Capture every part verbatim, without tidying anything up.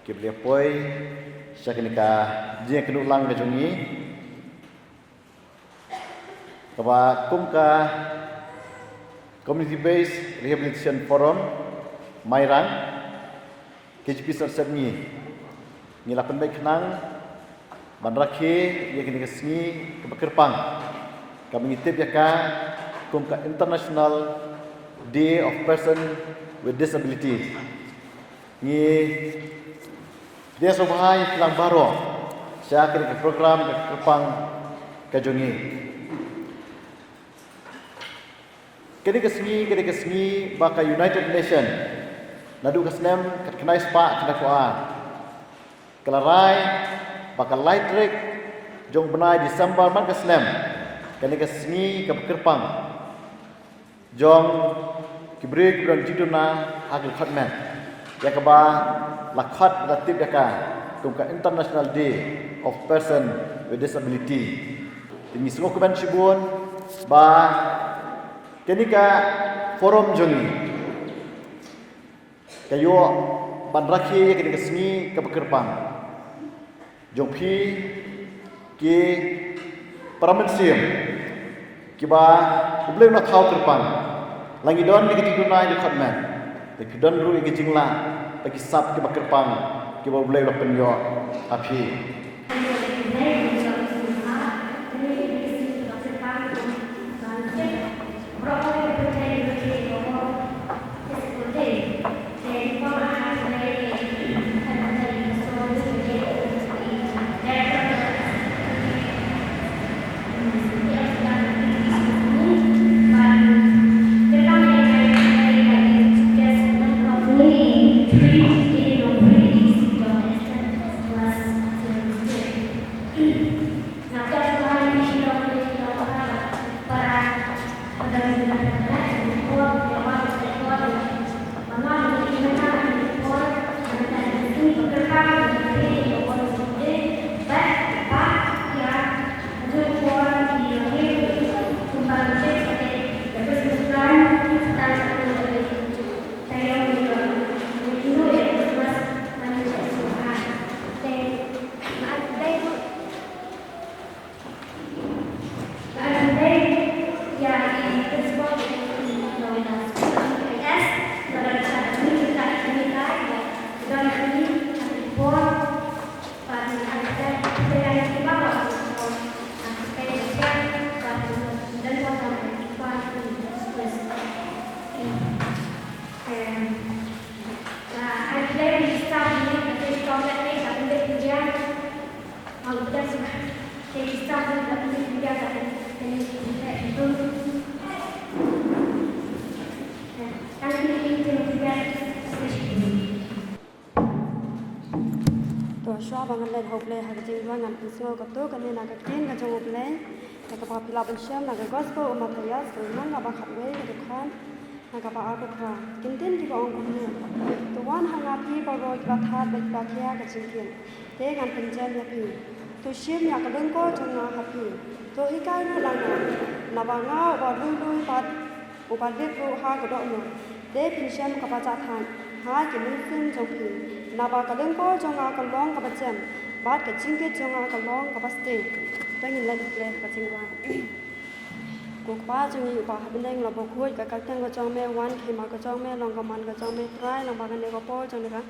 Ki ba la poi sha kane ka jingïakynduh lang ka jong ngi, kaba kum ka Community Based Rehabilitation Forum Mairang, K G P Sarsep ngi, ngi la pynbeit khnang ban rakhe ïa kane ka sngi kaba kyrpang, kaba ngi tip ïa ka kum ka International Day of Person with Disability. Ngi dei sngewbha ïa phi lang baroh sha kane ka program ka kyrpang ka jong ngi. Kane ka sngi, kane ka sngi ba ka United Nation naduh ka snem khatkhyndai spah khyndai phew ar ka la rai ba ka lai tarik jong u bnai December man ka snem, kane ka sngi kaba kyrpang jong ki briew kiba don jingduna ha ka dkhot met, ïa kaba la khot, la tip ïa ka kum ka International Day of Person with Disability. Te ngi sngewkmen shibun ba kane ka forum jong ngi ka ïoh ban rakhe ïa kane ka sngi kaba kyrpang jong phi ki para mynsiem kiba U Blei u la thaw kyrpang. La ngi don ïa ka jingduna ïa ka dkhot met, te phi don ruh ïa ka jinglah ba ki sap kiba kyrpang kiba U Blei u la pynïoh ha phi. To shuwa ba ngan leit ha U Blei ha ka jingduwai, ngan pynsngew katto katne na ka ktien ka jong U Blei, na kaba phi lah ban shem na ka Gospel u Mathaios, ka lynnong kaba khatwei, ka dkhot na kaba arphew phra. Ki ktien kiba ong kumne: To wan ha nga phi baroh kiba thad bad kiba khia ka jingkit, te ngan pynjem ïa phi. To shim ïa ka lyngkor jong nga ha phi. To hikai ruh na nga, naba nga uba lui lui bad uba rit ruh ha ka dohnud. Te phin shem kaba jah thait ha ki mynsiem jong phi. Naba ka lyngkor jong nga ka long kaba jem, bad ka jingkit jong nga ka long kaba stieh. To ngin leit ha U Blei ha ka jingduwai. Ko Kpa jong ngi uba ha bneng, la bakhuid ka kyrteng ka jong me, wan ka hima ka jong me, long ka mon ka jong me Trai, lyngba kane ka por jong kane ka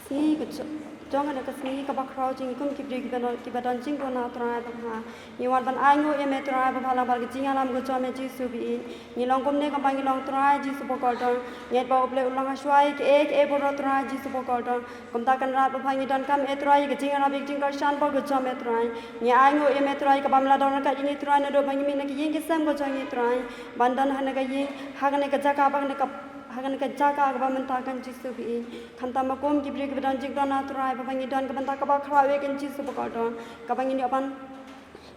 sngi ka jo-, jong kane ka sngi kaba khraw jong ngi kum ki briew kiba don, kiba don jingduna Trai ba bha. Ngi wan ban ainguh ïa me Trai ba bha lyngba ka jingïalam ka jong me Jisu ba ïeit. Ngi long kumne kumba ngi long Trai Jisu ba kordor. Ngi ïeit ba U Blei u long ha shuwa ïa kiei kiei baroh Trai Jisu ba kordor. Kumta Kynrad ba bha ngi donkam eh Trai ïa ka jingïarap ïa ka jingkyrshan bad ka jong me Trai. Ngi ainguh ïa me Trai kaba me la don ryngkat ïa ngi Trai naduh ba ngi mih na ka ïing ka sem ka jong ngi Trai. Ban don ha kane ka ïing, ha kane ka jaka, ba kane ka, ha kane ka jaka kaba mynta kan Jisu ba ïeit. Khamtam ba kum ki briew kiba don jingduna Trai ba bha ngi don ka bynta kaba khraw ïa kan Jisu ba kordor. Kaba ngin ïoh ban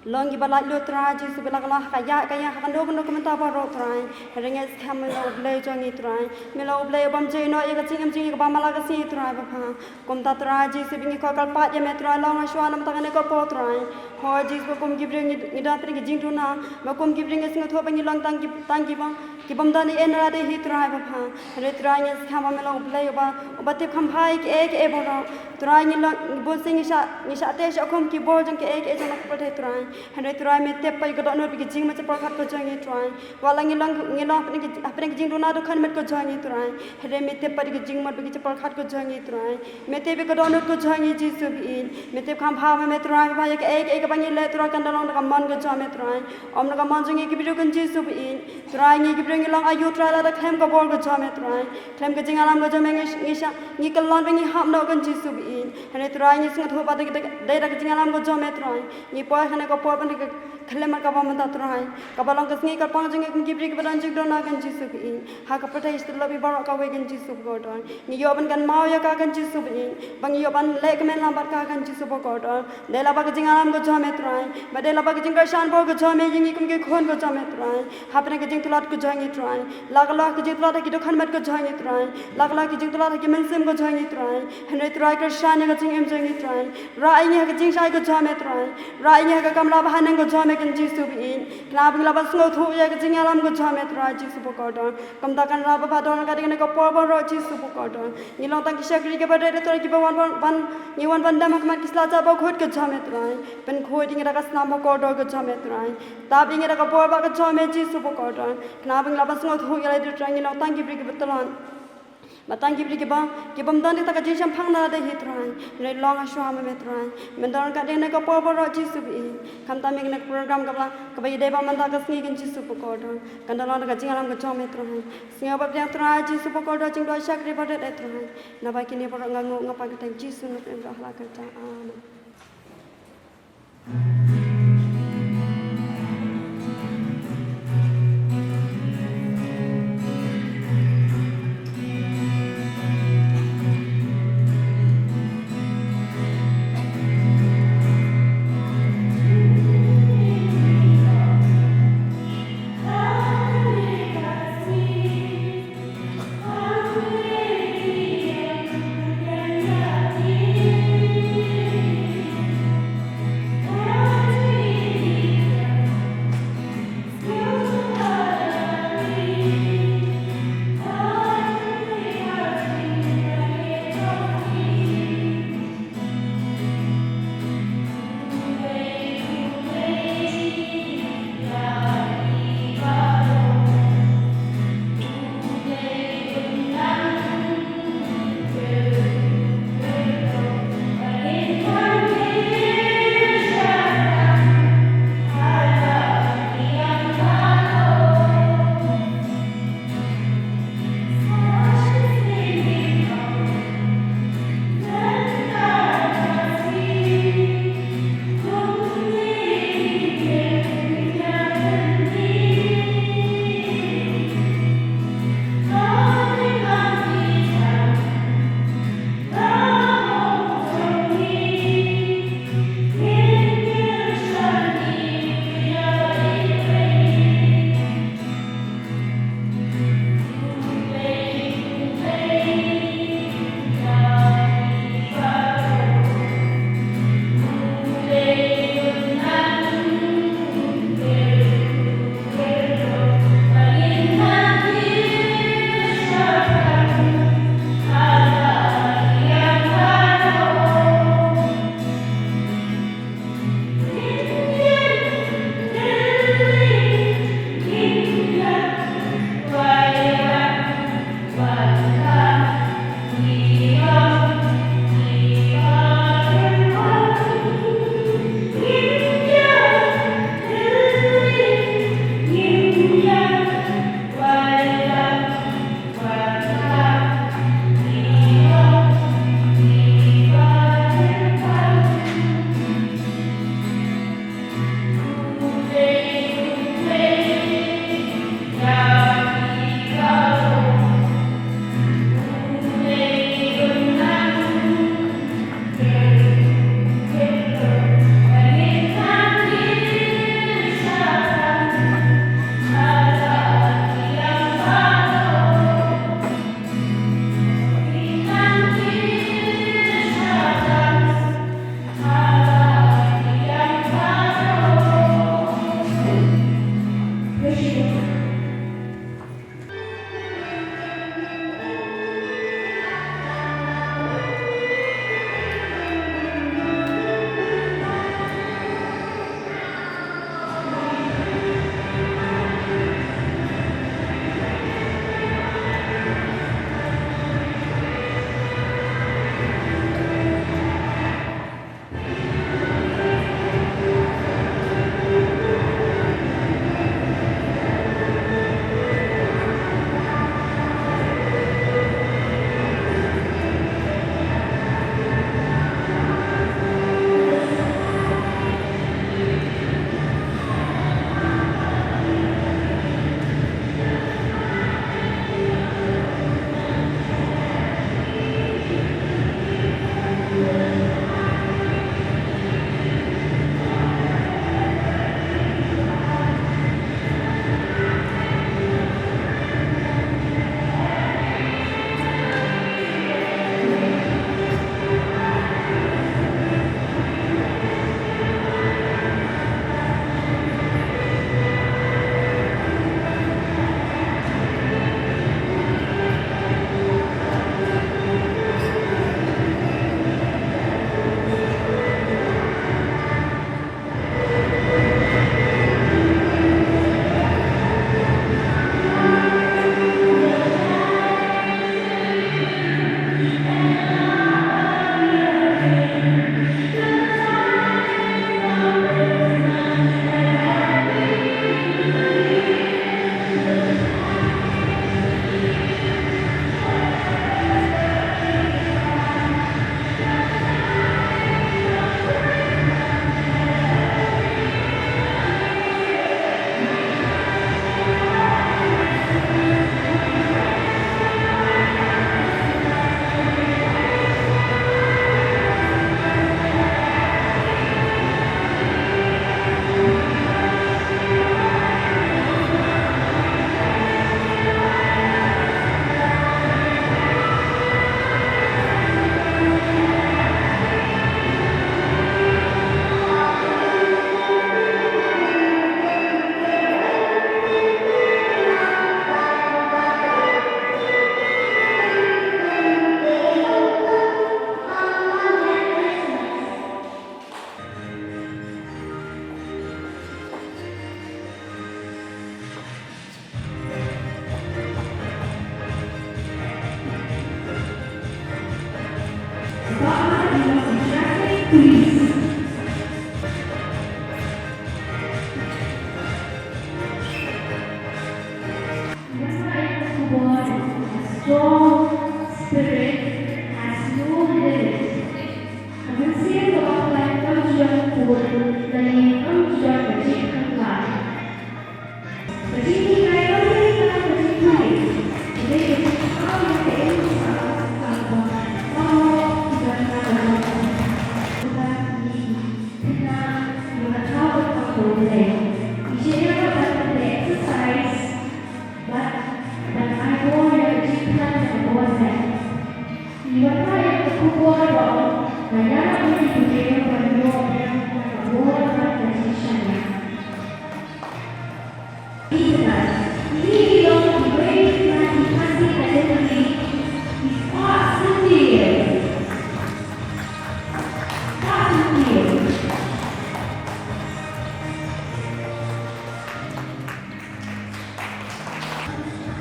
Long kiba laitluid Trai Jisu, ba la kylla ha ka ïaid ka ïeng ha kano kano ka bynta baroh Trai. Hynrei ngi skhem me long U Blei jong ngi Trai. Me long U Blei u bym ju ïehnoh ïa ka jingim jong ngi kaba man la ka sngi Trai Bapha. Kumta Trai Jisu ba ngi kyrpad ïa me Trai, long ha shuwa namar kane ka por Trai. Hooid Jisu, ba kum ki briew ngi, ngi don pyrshah ki jingduna, ba kum ki briew ngi sngewthuh ba ngi long tang ki, tang ki bym, ki bym don ei ei na lade hi Trai Bapha. Hynrei Trai ngi skhem ba me long U Blei uba, uba tip kham bha ïa kiei kiei baroh. Trai ngi long, ngi bun sien ngi shah, ngi shah teh shah khum ki bor jong kiei kiei jong ka pyrthei Trai. Hynrei Trai me tip pat ïa ka dohnud bad ka jingmut jingpyrkhat ka jong ngi Trai. Wat la ngi long, ngi long hapdeng ki, hapdeng ki jingduna dukhan met ka jong ngi Trai. Hynrei me tip pat ïa ka jingmut bad ka jingpyrkhat ka jong ngi Trai. Me tip ïa ka dohnud ka jong ngi Jisu ba ïeit. Me tip kham bha ma me Trai, ba ïa kaei kaei kaba ngi leh Trai kan da long da ka mon ka jong me Trai. Ym da ka mon jong ngi ki briew kan Jisu ba ïeit. Trai ngi ki briew ngi long aïu Trai lada khlem ka bor ka jong me Trai. Khlem ka jingïalam ka jong me ngi, ngi shah, ngi kyllon ba ngi hap noh kan Jisu ba ïeit. Hynrei Trai ngi sngewthuh ba dei, dei, dei da ka jingïalam ka jong me Trai. Ngi poi ha kane ka por ban da ka khyllipmat kaba mynta Trai. Kaba long ka sngi kyrpang jong ngi kum ki briew kiba don jingduna kan Jisu ba ïeit. Ha ka pyrthei sha tulop baroh kawei kan Jisu ba kordor. Ngi ïoh ban kynmaw ïa ka kan Jisu ba ïeit. Ba ngi ïoh ban leh kmen lang bad ka kan Jisu ba kordor. Dei la ba ka jingïalam ka jong me Trai. Ba dei la ba ka jingkyrshan bor ka jong me ïa ngi kum ki khun ka jong me Trai. Hapdeng ka jingtlot ka jong ngi Trai. La ka lah ka jingtlot ha ki dukhan met ka jong ngi Trai. La ka lah ka jingtlot ha ki mynsiem ka jong ngi Trai. Hynrei Trai kyrshan ïa ka jingim jong ngi Trai. Rah ïa ngi ha ka jingshai ka jong me Trai. Rah ïa ngi ha ka kamra ba haneng ka jong me kan Jisu ba ïeit. Khnang ba ngi lah ban sngewthuh ïa ka jingïalam ka jong me Trai Jisu ba kordor. Kumta kan Trai Bapha don ka dei kane ka por baroh Jisu ba kordor. Ngi long tang ki shakri kiba rit Trai kiba wan ban, ban, ngi wan ban dem ha khmat ki sla jait bakhuid ka jong me Trai. Pynkhuid ïa ngi da ka snam ba kordor ka jong me Trai. Tap ïa ngi da ka bor ba ka jong me Jisu ba kordor. Khnang ba ngi lah ban sngewthuh ïa lade Trai ngi long tang ki briew kiba tlot. Ba tang ki briew kiba, ki bym don da ka jingshemphang na lade hi Trai. Hynrei long ha shuwa ma me Trai. Men don ka dei na ka por baroh Jisu ba ïeit. Khamtam ïa kane ka program kaba, kaba ïadei bad mynta ka sngi kan Jisu ba kordor. Kan da long da ka jingïalam ka jong me Trai. Sngewbha pdiang Trai Jisu ba kordor jingduwai shakri ba rit eh Trai. Naba kine baroh nga nguh nga pan ka kyrteng Jisu na pdeng baroh ha la ka kyrteng. Amen.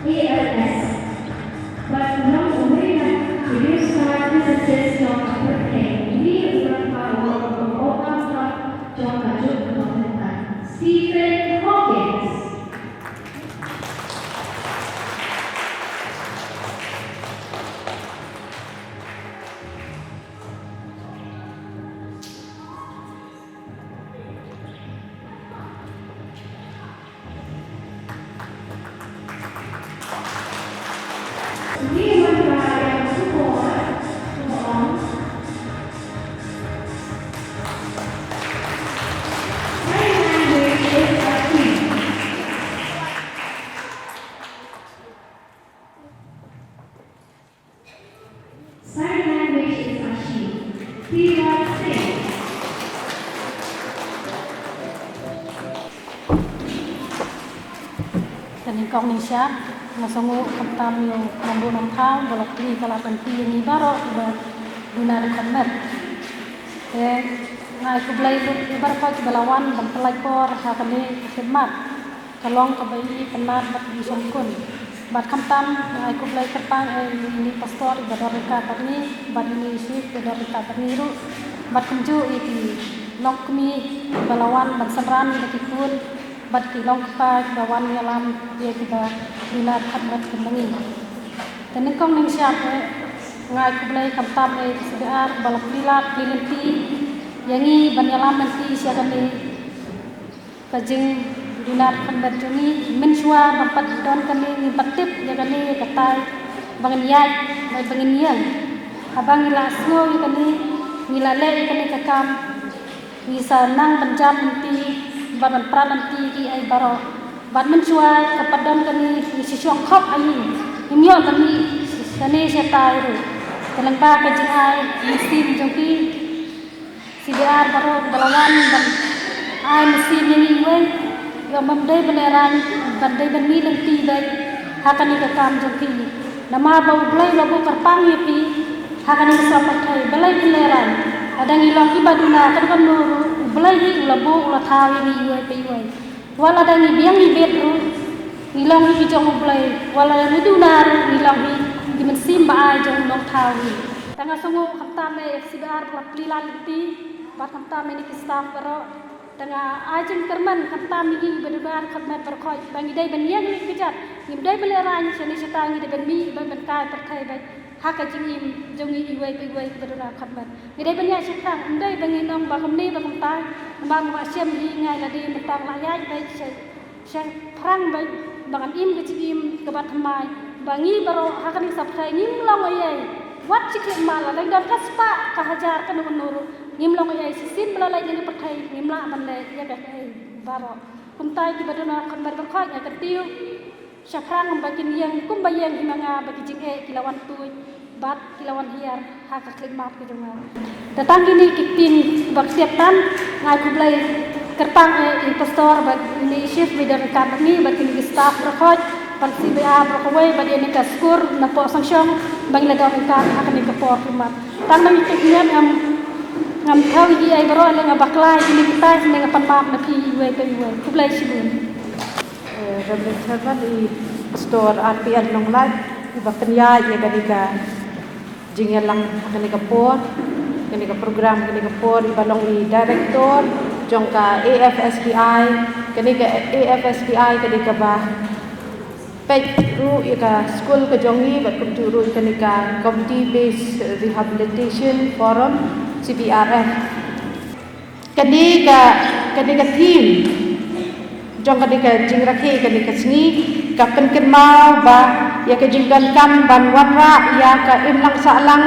A L S. But long uwei na, to start this is just not a birthday. We will power of all our John Kajuk Stephen Hawkins. Sign language is Ashi. Tiwa Singh. Ka nyngkong nyngshap, nga sngew khamtam ïa u nongbuh nongthaw ba la plie ka lad lynti ïa ngi baroh kiba duna dkhot met. Te nga ai khublei lut ïa baroh kiba la wan ban pynlait por ha kane ka khidmat. Ka long kaba ïeit, ka nad bad ka shongkun. Bad khamtam nga ai khublei kyrpang ïa ine i pastor iba don ryngkat bad ngi, bad ine i chief iba don ryngkat bad ngi ruh. Bad kumjuh ïa ki longkmie kiba la wan ban synran ïa ki khun bad ki longkpa kiba wan ïalam ïa kiba duna dkhot met kum ma ngi. Te nyngkong nyngshap eh nga ai khublei khamtam ïa i C B R ba la plie lad plie lynti ïa ngi ban ïalam lynti sha kane ka jingduna dkhot met jong ngi. Mynshuwa ba pat don kane ngim pat tip ïa kane ïa katai ba ngin ïaid bad ba ngin ïeng. Haba ngi la sngew ïa kane, ngi la leh ïa kane ka kam, ngi sa nang ban jam lynti bad ban prat lynti ïa kiei baroh. Bad mynshuwa ka pat don kane ngi shu shong khop ha ïing, ngim ïoh ban mih shane shatai ruh. Te lyngba ka jingai mynsiem jong ki C B R baroh ba la wan ban ai mynsiem ïa ngi iwei, ïoh bym dei ban lehraiñ, ban dei ban mih lynti beit ha kane ka kam jong phi. Namar ba U Blei u la buh kyrpang ïa phi ha kane ka sor pyrthei, balei phin lehraiñ? Lada ngi long kiba duna katno katno ruh, U Blei hi u la buh, u la thaw ïa ngi iwei pa iwei. Wat lada ngi biang ngi bieit ruh, ngi long hi ki jong U Blei. Wat lada ngi duna ruh, ngi long hi ki mynsiem ba ai jong U Nongthaw hi. Te nga sngew khamtam ïa i C B R ba la plie lad lynti, bad khamtam ïa ki staff baroh. Te nga ai jingkyrmen khamtam ïa ngi ba duna dkhot met baroh khoit, ba ngi dei ban ïeng ïa ki kjat, ngim dei ban lehraiñ shane shatai, ngi dei ban mih ban, ban kai pyrthei beit ha ka jingim jong ngi iwei pa iwei kiba duna dkhot met. Ngi dei ban ïaid shaphrang, ym dei ba ngin ong ba kumne ba kumtai, namar nga shem hi nga ïa lade mynta nga la ïaid beit sha, shaphrang beit ba ngan im ka jingim kaba thymmai, ba ngi baroh ha kane ka sor pyrthei ngim long ei ei. Wat shi khyllipmat, lada ngi don ka spah ka hajar kano kano ruh, ngim long ei ei. Shisien ba la leit na ka pyrthei ngim lah ban leh ïa kaei baroh. Kumta kiba duna dkhot met baroh khoit nga kyntiew shaphrang ba kin ïeng kumba ïeng hi ma nga, ba ki jingeh ki la wan tuid bad ki la wan hiar ha ka khyllipmat ka jong nga. Te tang kine ki ktien ba ktiep tan, nga ai khublei kyrpang ïa i pastor bad ine i chief ba don ryngkat bad ngi, bad kine ki staff baroh khoit, bad C B R baroh kawei, bad ïa kane ka skur na Pohsangshong ba ngi la don ryngkat ha kane ka por khlieh mat. Tang ba ngi tip ngiat ngam, ngam thaw ïa kiei baroh, lei nga bakla ïa kine kitai, lei nga pan map na phi iwei pa iwei. Khublei shibun. Eh, Reverend Chairman, i Pastor R P N Nonglait, iba pynïaid ïa kane ka jingïalang ha kane ka por, kane ka program, kane ka por, iba long i Director jong ka A F S D I, kane ka A F S D I, kane kaba peit ruh ïa ka skul ka jong ngi, bad kumjuh ruh ïa kane ka Community Based Rehabilitation Forum, C B R F. Kane ka, kane ka theme jong kane ka jingrakhe kane ka sngi ka pynkynmaw ba ïa ka jingdonkam ban wanrah ïa ka imlang sahlang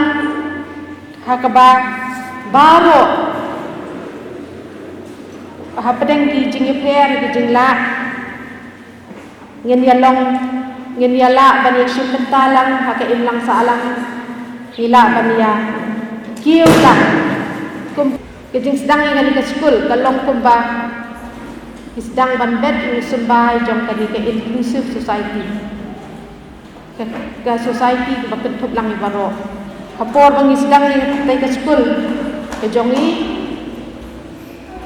ha kaba baroh hapdeng ki jingïapher ki jinglah ngin ïa long, ngin ïa lah ban ïa shim bynta lang ha ka imlang sahlang. Ngi lah ban ïa kiew lang. Kum ka jingsdang ïa kane ka skul ka long kumba ki sdang ban bet ïa u symbai jong kane ka inclusive society. Ka, ka society kaba kynthup lang ïa baroh. Ha por ba ngi sdang ïa kane ka skul ka jong ngi,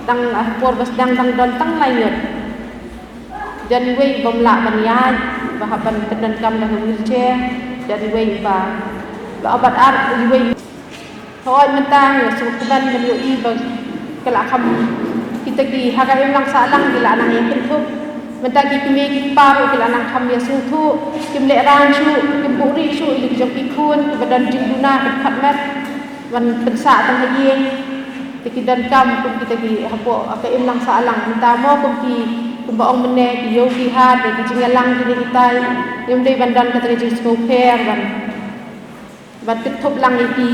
dang ha por ba sdang dang don tang lai ngut. Don iwei bym lah ban ïaid, ba hap ban pyndonkam da ka wheelchair. Don iwei ba, ba abat ar iwei. Hooid mynta nga sngewkmen ban ïohi ba ka la kham kita ki ha ka imlang sahlang ki la nang ïa kynthup. Mynta ki kmie ki kpa ruh ki la nang kham ïa sngewthuh, kim lehrain shuh, kim buhrieh shuh ïa ki jong ki khun kiba don jingduna ka dkhot met ban pynsah tang ha ïing. Te ki donkam kum kita ki hapoh ka imlang sahlang mynta mo kum ki, kumba ong mynne ki ïew ki hat, ki jingïalang kine kitai. Ngim dei ban don kata ka jingsngewpher ban, ban kynthup lang ïa ki.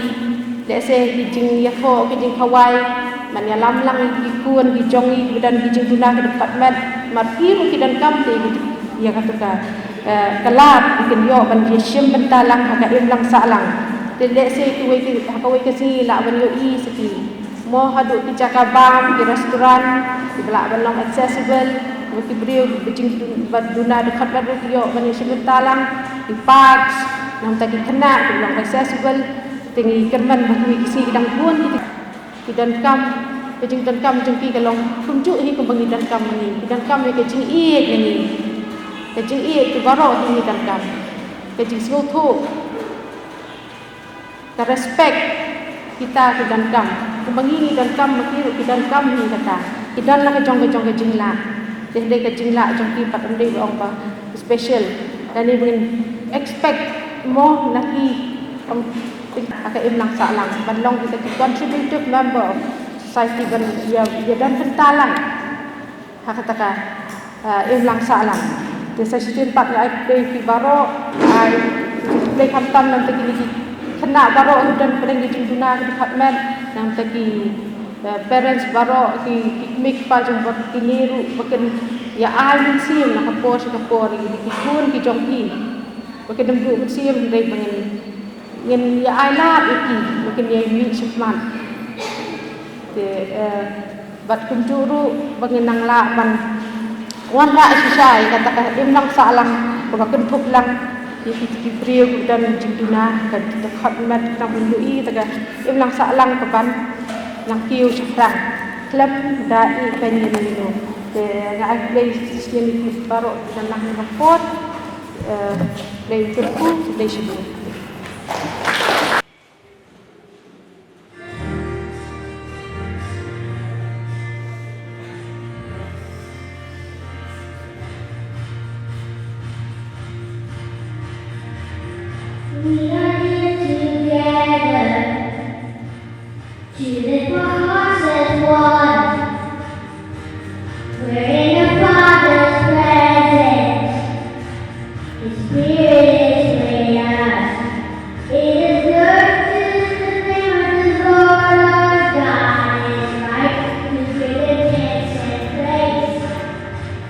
Lehse ki jingïathoh ki jingkhawai ban ïalam lang ïa ki khun ki jong ngi kiba don ki jingduna ka dkhot met. Namar ki ruh ki donkam te ïa kata ka, eh, ka lad ba kin ïoh ban ïa shim bynta lang ha ka imlang sahlang. Te lehse kiwei ki, ha kawei ka sngi lah ban ïohi sa ki mo haduh ki jaka bam, ki restaurant kiba lah ban long accessible ba ki briew ba jingduna, ba duna dkhot met ruh ki ïoh ban ïa shim bynta lang. Ki parks, nangta ki khynnah kiba long accessible. Te ngi kyrmen ba kiwei ki sngi ki dang bun ki, ki donkam, ka jingdonkam jong ki ka long kumjuh hi kumba ngi donkam ma ngi, ki donkam ïa ka jingïeit ma ngi. Ka jingïeit ki baroh hi ngi donkam. Ka jingsngewthuh, ka respect kita ki donkam. Kumba ngi ngi donkam ma ki ruh ki donkam hi kata. Ki don la ka jong ka jong ka jinglah. Te hynrei ka jinglah jong ki pat ym dei ba ong ba special. Lane ba ngin expect mo na ki, ong, ha ka imlang sahlang ban long kita ki contributive member of society ban ïa, ïa don bynta lang ha kata ka, ah, imlang sahlang. Te sa shisien pat nga ai khublei ïa phi baroh, ai khublei khamtam nangta kine ki khynnah baroh ki don pdeng ki jingduna ki dkhot met, nangta ki, eh, parents baroh ki, ki kmie ki kpa jong baroh kine ruh ba kin ïa ai mynsiem na ka por sha ka por ïa ki khun ki jong ki. Ba kin ym duh mynsiem hynrei ba ngin, ngin ïa ai lad ïa ki ba kin ïa mih shakhmat. Te, eh, bad kumjuh ruh ba ngin nang lah ban wanrah shisha ïa kata ka imlang sahlang kaba kynthup lang ïa ki, ki briew kiba don jingduna ka dkhot met, khnang ban ïohi ïa kata ka imlang sahlang kaban nang kiew shaphrang khlem da ïeh peiñ ïa nangno. Te nga ai khublei shisien ïa phi baroh kiba nang ha kane ka por. Eh, khublei kyrkhu, khublei shibun. We are here together to lift our hearts as one. We're in the Father's presence. His Spirit is with us. It is good to lift the name of the Lord our God. It is right to give him thanks and praise.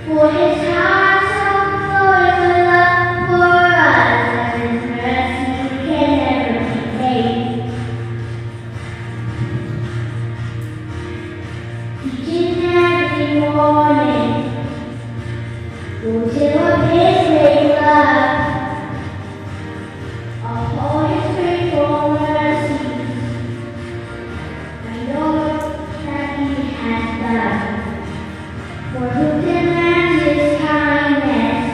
For his heart so full of love for us, and his mercy can never be paid. Each and every morning, we'll tell of his great love, of all his faithful mercies, and all that he has done. For who can measure his kindness?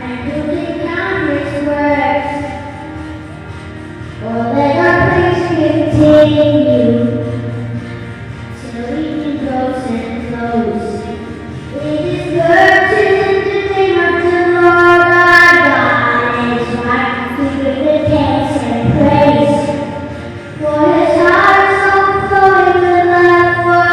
And who can count his works? Oh, let our praise continue till evening grows and flows. It is good to lift the name of the Lord our God. It is right to give him thanks and praise. For his heart so full of love for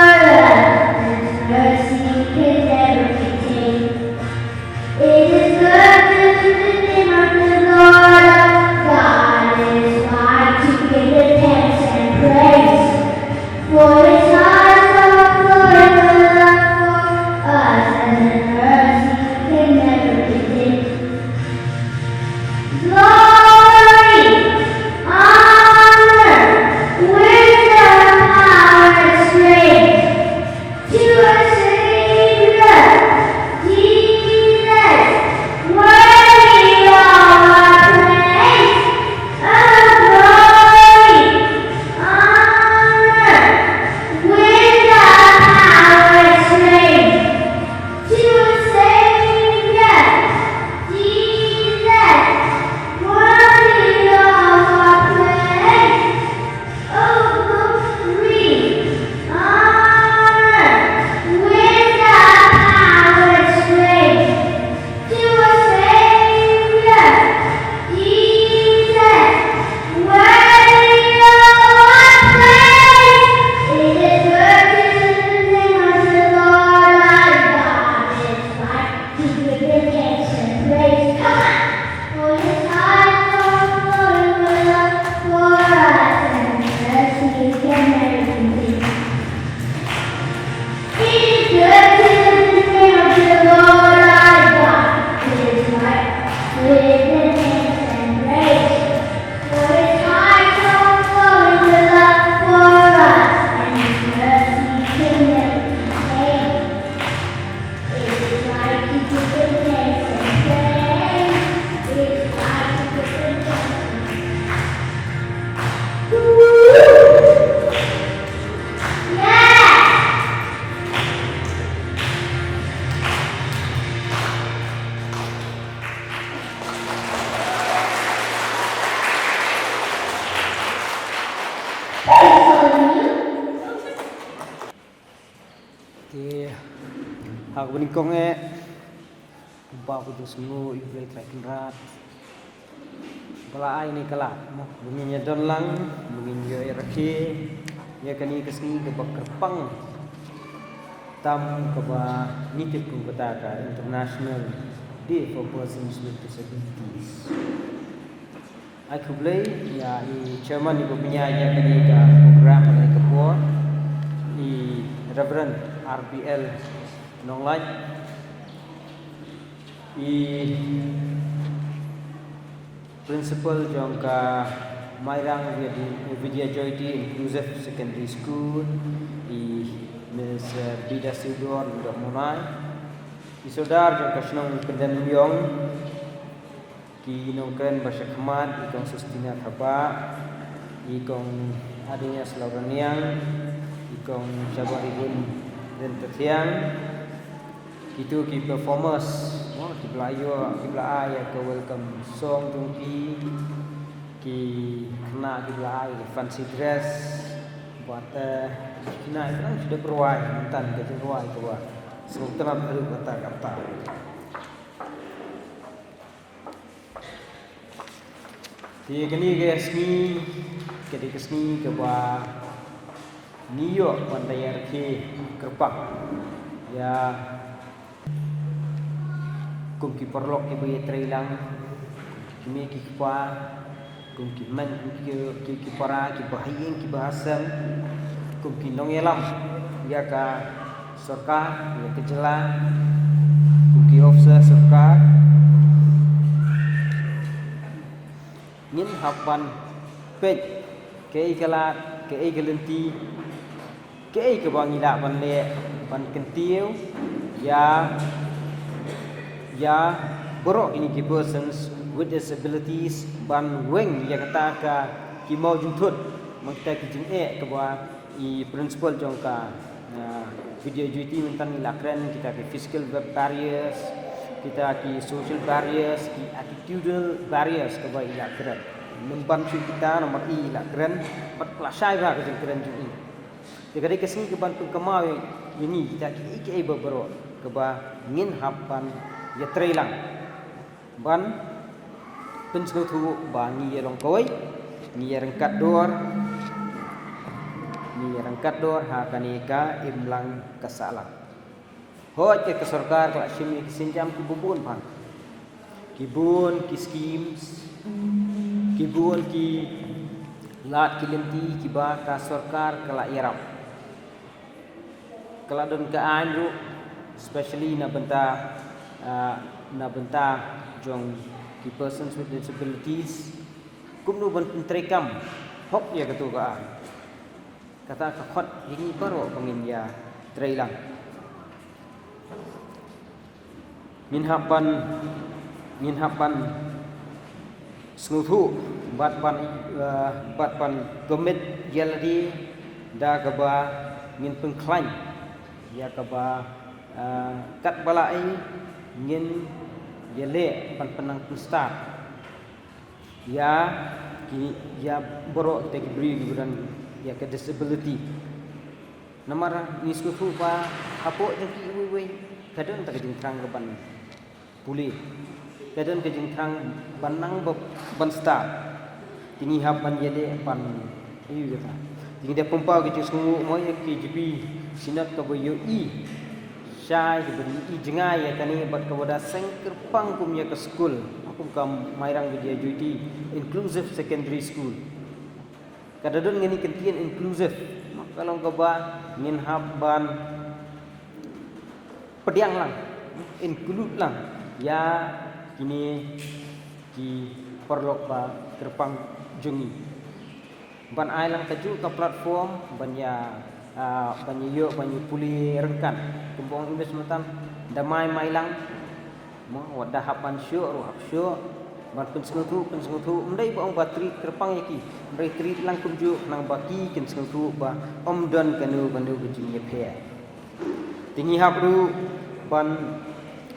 Eh, ha kaba nyngkong eh, kumba ka jingïasngew ïa U Blei Trai Kynrad ba la ai ïa kane ka lad, mo, ba ngin ïa don lang, ba ngin ïa rakhe ïa kane ka sngi kaba kyrpang tam, kaba ngi tip kum kata ka International Day for Persons with Disabilities. Ai khublei ïa i chairman iba pynïaid ïa kane ka program ha kane ka por, i Reverend R B L Nonglait, i principal jong ka Mairang Vidya, Vidya Jyoti Inclusive Secondary School, i Miss, eh, Bida Sudor Dok Monai, i sordar jong ka shnong Pyndenmyong, ki nongkren ba shakhmat, i Kong Sustina Thabah, i Kong Adonias Lauraniang, i Kong Shabarihun Rintathiang, kito ki performers, mo, kiba la ïoh, kiba la ai ïa ka welcome song jong ki, ki khynnah kiba la ai ki fancy dress, bad, eh, ki khynnah kiba dang shu dep rwai, mynta ka jingrwai kaba sngewtynnat haduh katta katta. Te kane ka sngi, ka dei ka sngi kaba ngi ïoh ban da ïa rakhe kyrpang ïa kum ki paralok kiba ïatrei lang, kum ki kmie ki kpa, kum ki hynmen, kum ki, ki, ki para, kiba ha ïing, kiba ha sem, kum ki nongïalam ïa ka sorkar, ïa ka jylla, kum ki officer sorkar. Ngin hap ban peit kaei ka lad, kaei ka lynti, kaei kaba ngi lah ban leh ban kyntiew ïa, ïa baroh kine ki persons with disabilities ban weng ïa kata ka ki maw jingthut, man kita ki jingeh kaba i principal jong ka, ah, Vidya Jyoti mynta ngi la kren, kita ki physical barriers, kita ki social barriers, ki attitudinal barriers kaba i la kren. Mynban shu kita namar i la kren, bad ka la shai bha ka jingkren jong i. Te ka dei ka sngi kaban pynkynmaw ïa ngi kita kiei kiei baroh kaba ngin hap ban ïatrei lang ban pynsngewthuh ba ngi ïa long kawei, ngi ïa ryngkat dor, ngi ïa ryngkat dor ha kane ka imlang ka sahlang. Hooid, ka sorkar ka la shim ïa ki sienjam kiba bun bha, ki bun ki schemes, ki bun ki lad ki lynti kiba ka sorkar ka la ïarap. Ka la don ka aiñ ruh, especially na bynta, ah, na bynta jong ki persons with disabilities, kumno ban pyntreikam hok ïa kato ka aiñ. Kata ka khot ïa ngi baroh ba ngin ïatrei lang. Ngin hap ban, ngin hap ban sngewthuh bad ban, eh, bad ban commit ïa lade da kaba ngin pynkhlaiñ ïa kaba, eh, katba lah ei ngin ïaleh ban pynnang pynstad ïa ki, ïa baroh kita ki briew kiba don ïa ka disability. Namar ngi sngewthuh ba hapoh jong ki iwei iwei ka don ta ka jingthrang kaban pule, ka don ka jingthrang ban nang ba, ban stad. Te ngi hap ban ïaleh ban ïoh kata. Te ngi da pynpaw ka jingsngewnguh mo ïa ka K J P Synod kaba ïohi shai, kaba ïohi jngai ïa kane bad kaba da seng kyrpang kum ïa ka skul, kum ka Mairang Vidya Jyoti Inclusive Secondary School. Ka da don kane ka ktien inclusive, ka long kaba ngin hap ban pdiang lang, include lang ïa kine ki paralok ba kyrpang jong ngi. Ban ai lang kajuh ka platform ban ïa, ah, ban ïa ïoh, ban ïa pule ryngkat. Kumba ong i Miss mynta, da mai mai lang. Mo, wat da hap ban shuh ruh hap shuh. Ban pynsngewthuh, pynsngewthuh. Ym dei ba ong ba treat kyrpang ïa ki. Hynrei treat lang kumjuh khnang ba ki kin sngewthuh ba ym don kano kano ka jingïapher. Te ngi hap ruh ban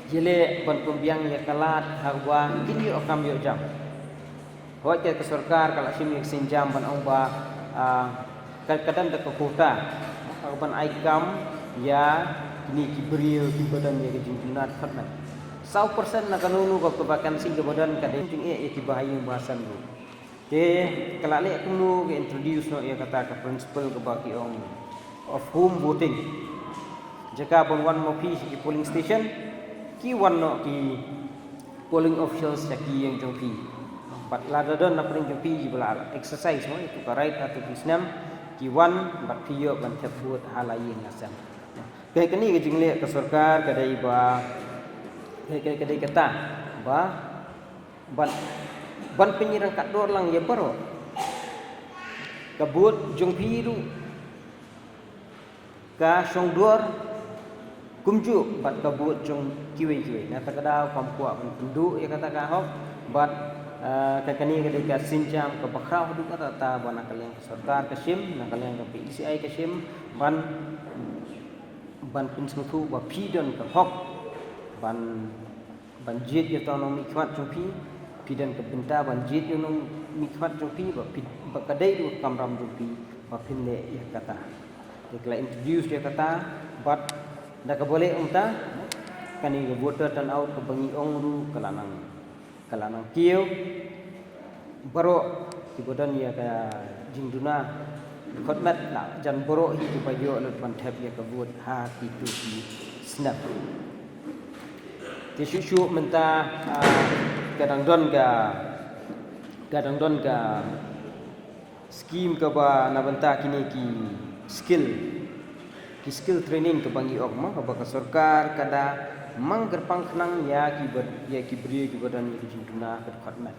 ïaleh ban pynbiang ïa ka lad ha kaba kin ïoh kam ïoh jam. Hooid, ka sorkar ka la shim ïa ka sienjam ban ong ba, ah, ka, ka don da ka quota ha kaban ai kam ïa kine ki briew kiba don ïa ka jingduna dkhot met. Saw percent na kano kano ka vacancy kaba don ka dei jingeh ïa kiba ha ïing ba ha sem ruh. Te ka la leh kumno ka introduce noh ïa kata ka principle kaba ki ong of home voting. Jaka ban wan ma phi sha ki polling station, ki wan noh ki polling officials sha ki ïing jong phi. Bad lada don na pdeng jong phi kiba la exercise noh ïa ka right ha tu ki snem, ki wan bad phi ïoh ban thep vote ha la ïing la sem. Ka kane ka jingleh ka sorkar ka dei ba ka, ka, ka dei kata ba ban, ban pynïaryngkat dor lang ïa baroh. Ka vote jong phi ruh ka shong dor kumjuh bad ka vote jong kiwei kiwei. Na kata ka daw kam kwah ban pynduh ïa kata ka hok bad, eh, ka kane ka dei ka sienjam kaba khraw haduh katta katta ba na ka liang ka sorkar ka shim, na ka liang ka P E C I ka shim ban, ban pynsngewthuh ba phi don ka hok ban, ban jied ïa uta u nongmihkhmat jong phi, phi don ka bynta ban jied ïa u nongmihkhmat jong phi, ba phi, ba ka dei ruh ka kamram jong phi ba phin leh ïa kata. Te ka la introduce ïa kata bad da kaba leh kumta, kane ka voter turnout kaba ngi ong ruh ka la nang, ka la nang kiew. Baroh kiba don ïa ka jingduna dkhot met la jan baroh hi kiba ïoh lut ban thep ïa ka vote ha kitu ki snem. Te shuh shuh mynta, ah, ka dang don ka, ka dang don ka scheme kaba na bynta kine ki skill, ki skill training kaba ngi ong mo, kaba ka sorkar ka da mang kyrpang khnang ïa kiba, ïa ki briew kiba don ïa ki jingduna ka dkhot met.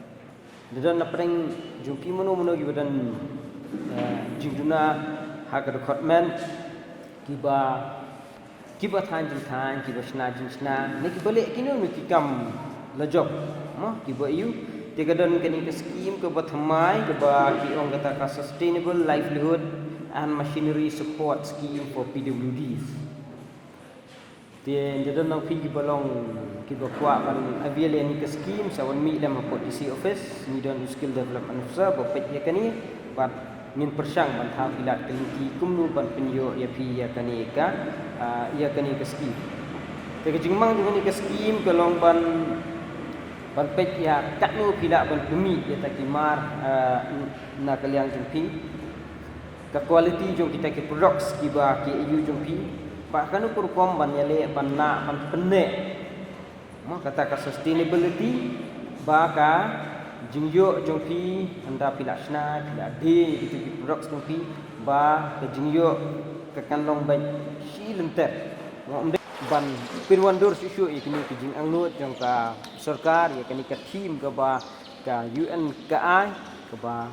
Da don na pdeng jong phi mano mano kiba don, eh, jingduna ha ka dkhot met, kiba, kiba thaiñ jingthaiñ, kiba shna jingshna, ne kiba leh kino kino ki kam la jong mo, kiba ïoh. Te ka don kane ka scheme kaba thymmai kaba ki ong kata ka Sustainable Livelihood and Machinery Support Scheme for P W Ds. Te nda don nang phi kiba long kiba kwah ban avail ïa kane ka scheme, sa wan mih lem hapoh D C office, ngi don u skill development officer ba peit ïa kane bad ngin pyrshang ban thaw ki lad ki lynti kumno ban pynïoh ïa phi ïa kane ka, ah, ïa kane ka scheme. Te ka jingmang jong kane ka scheme ka long ban, ban peit ïa katno phi lah ban pynmih ïa ta ki mar, ah, na ka liang jong phi, ka quality jong kita ki products kiba ki ïoh jong phi, ba kano ka rukom ban ïaleh ban lah ban pynneh mo kata ka sustainability, ba ka jingïoh jong phi hynda phi la shna, phi la die ïa kita ki products jong phi, ba ka jingïoh ka kan long beit shi lynter. Mo, ym dei ban pynwandur shuh shuh ïa kine ki jingangnud jong ka sorkar, ïa kane ka theme kaba ka U N ka ai, kaba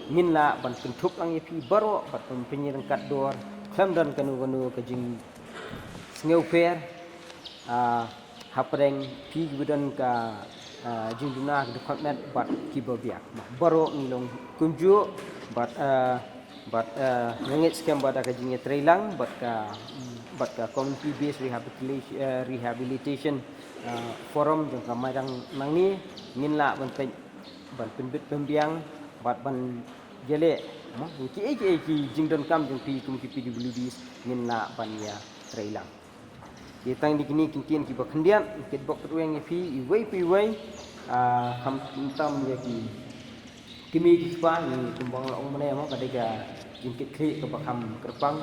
ngin lah ban kynthup lang ïa phi baroh bad ban pynïaryngkat dor khlem don kano kano ka jingsngewpher, ah, hapdeng phi kiba don ka, ah, jingduna ka dkhot met bad kiba biang. Baroh ngi long kumjuh bad, ah, bad, ah, nga ngeit skhem ba da ka jingïatreilang bad ka, bad ka community based rehabilitation, eh, rehabilitation, eh, forum jong ka Mairang nangne, ngin lah ban pyn, ban pynbit pynbiang bad ban ïaleh mo kiei kiei ki jingdonkam jong phi kum ki P W Ds ngin lah ban ïatreilang. Te tang kine ki ktien kiba khyndiat, kitbok kitweng ïa phi iwei pa iwei, ah, khamtam ïa ki kmie ki kpa, ngi kumba nga la ong mynne mo, ka dei ka jingkitkhlieh kaba kham kyrpang.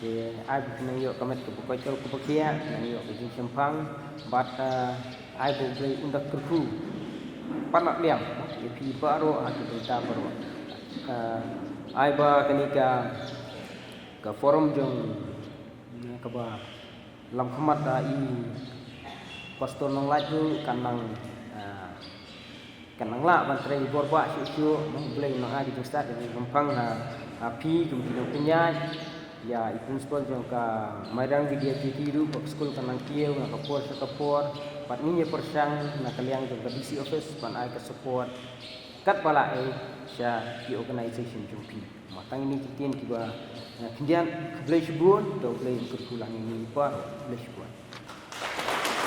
Te ai ba phin nang ïoh ka met kaba koit kaba khiah, nang ïoh ka jingshemphang bad, ah, ai ba U Blei un da kyrkhu palat liang ïa phi baroh ha ki bynta baroh. Ah, ai ba kane ka, ka forum jong kaba lam khmat da i Pastor Nonglait ruh kan nang, ah, kan nang lah ban trei bor ba shuh shuh, mo, U Blei un nang ai ka jingstad ka jingkyrpang ha, ha phi kum ki nongpynïaid, ïa i principal jong ka Mairang Vidya Jyoti ruh, ba ka skul kan nang kiew na ka por sha ka por, bad ngin ïa pyrshang na ka liang jong ka D C office ban ai ka support katba lah ei sha ki organization jong phi. Mo, tang kine ki ktien kiba, eh, khyndiat, khublei shibun, to U Blei un kyrkhu lang ïa ngi baroh, khublei shibun.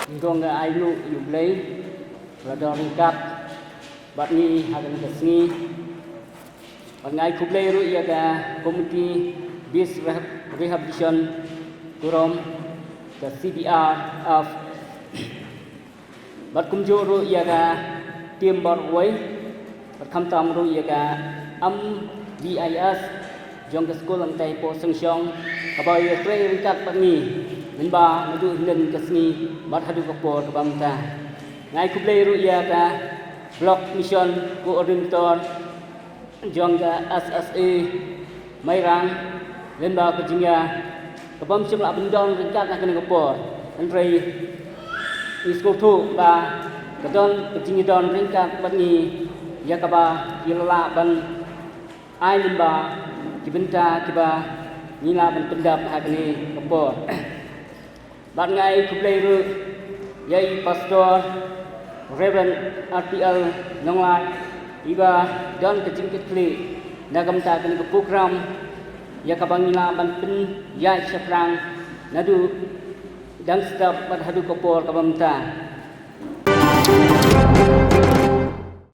Ngin ong ka ai nguh ïa U Blei, ba la don ryngkat bad ngi ha kane ka sngi. Bad nga ai khublei ruh ïa ka Community Based Rehab-, Rehabilitation Kurom, ka C B R F, bad kumjuh ruh ïa ka team baroh kawei, bad khamtam ruh ïa ka M B I S jong ka skul Angtai Pohsangshong, kaba ïatrei ryngkat bad ngi lyngba naduh hynnin ka sngi bad haduh ka por kaba mynta. Nga ai khublei ruh ïa ka Block Mission Coordinator jong ka S S A Mairang, lyngba ka jingïa kaba ym shym lah ban don ryngkat ha kane ka por. Hynrei ngi sngewthuh ba ka don ka jingïadon ryngkat bad ngi, ïa kaba ki la lah ban ai lyngba ki bynta kiba ngi lah ban pyndap ha kane ka por. Bad nga ai khublei ruh ïa i Pastor Reverend R T L Nonglait, iba don ka jingkitkhlieh na ka bynta kane ka program, ïa kaba ngi lah ban pynïaid shaphrang naduh dang step bad haduh ka por kaba mynta.